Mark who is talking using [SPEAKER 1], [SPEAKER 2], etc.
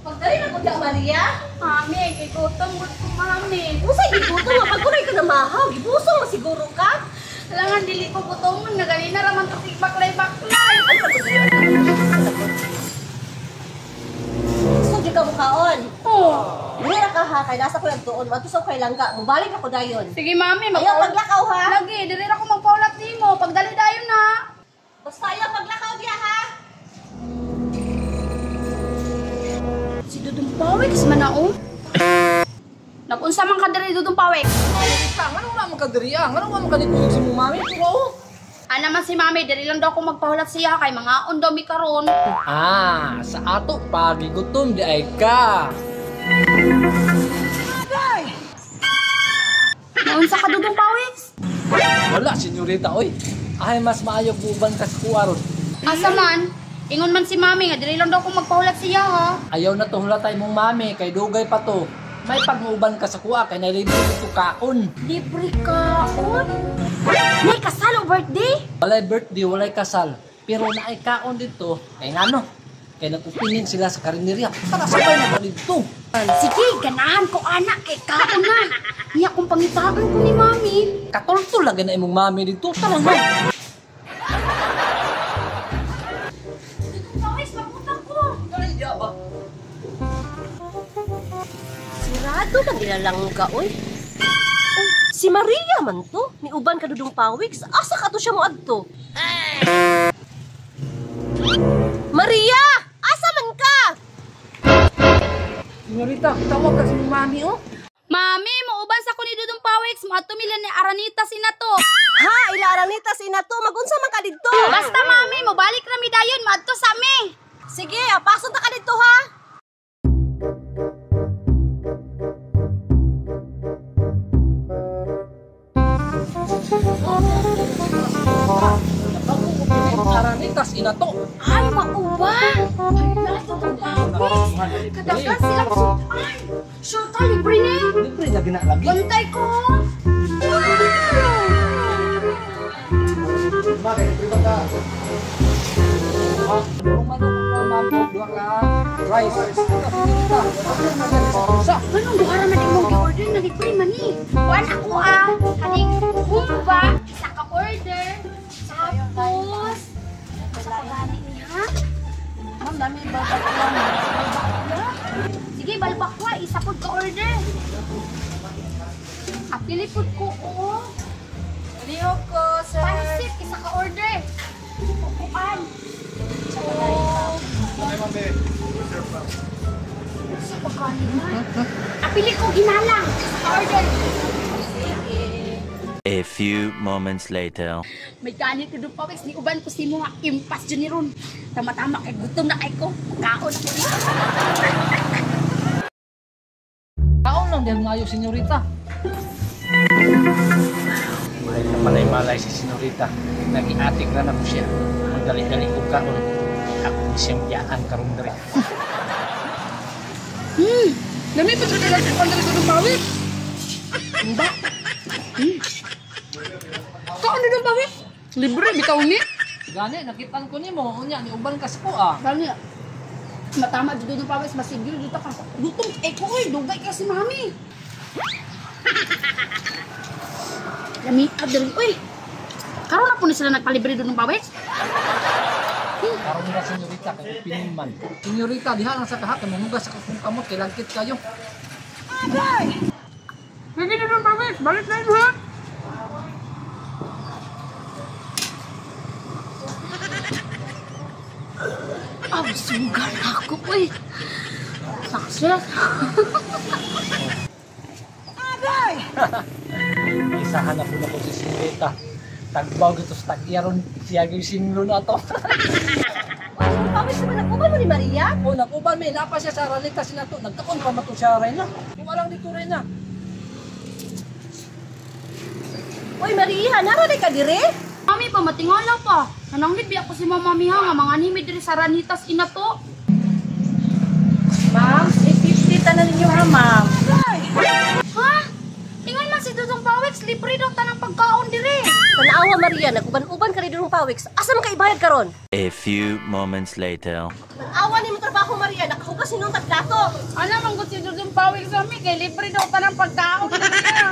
[SPEAKER 1] Pagdali na ko diya, Maria.
[SPEAKER 2] Mami, gigutom ko, mami.
[SPEAKER 1] Usay gigutom nga pagkuray ka na mahaw, gibusong mo siguro ka.
[SPEAKER 2] Alangan dili ko gutomon nga ganina ra man to baklay-baklay.
[SPEAKER 1] Ay, pagkuray. Gusto jud ka mukaon.
[SPEAKER 2] Oh.
[SPEAKER 1] Dili ra ka ha, kay nasa ko lang tuon, madto sa kay langga, mubalik ako dayon.
[SPEAKER 2] Sige, mami,
[SPEAKER 1] Ayaw paglakaw ha.
[SPEAKER 2] Lagi, dili ra ko magpaulat nimo. Pagdali dayon na.
[SPEAKER 1] Basta ayaw paglakaw diya ha.
[SPEAKER 2] Si Dudong Pawek man na oh. Nagunsa man ka diri, Dudong Pawek?
[SPEAKER 3] Senyorita, ngano nga man ka diri ah? Ngano nga man ka dito si mong mami? Pero oh.
[SPEAKER 2] Ana man si mami, diri lang daw ako magpahulat siya kay mga daw mi karon.
[SPEAKER 3] Ah, sa ato pa gigutom di ay ka.
[SPEAKER 2] Naunsa ka, Dudong Pawek?
[SPEAKER 3] Wala, senyorita oy. Ay mas maayo uban ka sa kuha ron.
[SPEAKER 2] Asa man? Ingon man si mami nga diri lang daw ako magpahulat siya ha.
[SPEAKER 3] Ayaw na to hulatay mong mami kay dugay pa to. May pag-uuban ka sa kuha kay nalibre to kaon.
[SPEAKER 2] Libre kaon? May kasal o birthday?
[SPEAKER 3] Walay birthday, walay kasal. Pero naay kaon dito, kay ngano? Kay nag-opinion sila sa karinderya. Tara sabay na ka dito.
[SPEAKER 2] Sige, ganahan ko anak kay kaon na. Niya kung pangitaan ko ni mami.
[SPEAKER 3] Katultol lagi na imong mami dito. Tara na.
[SPEAKER 2] Pawis, mapunta ko.
[SPEAKER 3] Dali diya ba?
[SPEAKER 1] Sirado man nilalangga oy. Oh, si Maria man to, niuban ka Dudong Pawik, asa ka to siya moadto? Maria, asa man ka?
[SPEAKER 3] Senyorita, tawag ka si mami oh.
[SPEAKER 2] Mami, mauban sa ko ni Dudong Pawik, moadto mila ni Aranita sinato.
[SPEAKER 1] Ha, ila Aranita sinato, magunsa man ka didto?
[SPEAKER 2] Basta mami, mobalik ra mi dayon, moadto sa mi.
[SPEAKER 1] Sige, pasok ta ka didto ha.
[SPEAKER 3] Aranitas inato.
[SPEAKER 2] Ay, mauban. Ay, Dudong Pawik. Kadaghan silang sudan. Sure ka, libre ni.
[SPEAKER 3] Libre lagi na lagi.
[SPEAKER 2] Bantay ko.
[SPEAKER 3] Bakit? Libre ba ka? Dua ka rice. Sa.
[SPEAKER 2] Anong duha ra man imong gi-order na libre man ni? Kuan ako ah, kaning humba, isa ka order. Tapos sa pagani ni ha?
[SPEAKER 4] Ma'am, dami balbakwa.
[SPEAKER 2] Sige, balbakwa, isa pud ka order. Apili pud ko oo.
[SPEAKER 4] Lihok ko, sir.
[SPEAKER 2] Pansit, isa ka order. Kuan. Sa pagkain na. Apili ko ginalang. Isa ka order.
[SPEAKER 5] A few moments later.
[SPEAKER 2] May ganit ko doon pa, ni uban ko si mo nga impas dyan ni Ron. Tama-tama kay gutom na kay ko. Kaon ako dito.
[SPEAKER 3] Kaon lang dahil ngayo, senyorita. Walay na malay-malay si senyorita. Nag-iatik na na ko siya. Magdali-dali ko kaon. Ako siyang biyaan karong diri.
[SPEAKER 4] Dami pa sa kailangan ko diri sa Pawik.
[SPEAKER 2] Ba?
[SPEAKER 4] Kaon Dudong Pawik. Libre bitaw ni.
[SPEAKER 3] Gani, nakitaan ko nimo. Unya, ni uban ka sa kuha.
[SPEAKER 2] Gani. Matama dito Dudong Pawik, masigil dito ka. Gutom eh ko oy, dugay ka si mami. Lami diri oy. Karon na po ni sila nagpalibre Dudong Pawik.
[SPEAKER 3] Karon na senyorita kay opinion man. Senyorita, diha lang sa kaha kay mamugas sa akong kamot kay lagkit kayo.
[SPEAKER 4] Sige, Dudong Pawik, balik na yun ha.
[SPEAKER 2] Aw, sugar ako oy. Success.
[SPEAKER 3] Isahan na po na ko si senyorita. Tagbaw gito sa tag-iyaron siya gyud singlo na to.
[SPEAKER 1] Uy, Dudong Pawik naman nag-uban mo ni Maria?
[SPEAKER 3] O, nag-uban may napa siya sa Aranita sinato. Nagkaon pa man to siya Reyna. Kung alang dito Reyna.
[SPEAKER 1] Uy, Maria, nara ka dire?
[SPEAKER 2] Mami pa, matingala pa. Nananghid biya ko si mama miha nga mga anime diri sa Ranitas ina to.
[SPEAKER 4] Ma'am, 850 tanan ninyo ha, ma'am.
[SPEAKER 2] Ha? Ingon man si Dudong Pawis, libre daw tanang pagkaon dire.
[SPEAKER 1] Tanawa, Maria, nag-uban-uban ka ni Dudong Pawiks. Asa man ka ibayad karon?
[SPEAKER 5] A few moments later.
[SPEAKER 1] Tanawa ni mo trabaho, Maria, nakahugas ni nung plato.
[SPEAKER 4] Ana man gud si Dudong Pawis sa mi kay libre daw tanang pagkaon dire.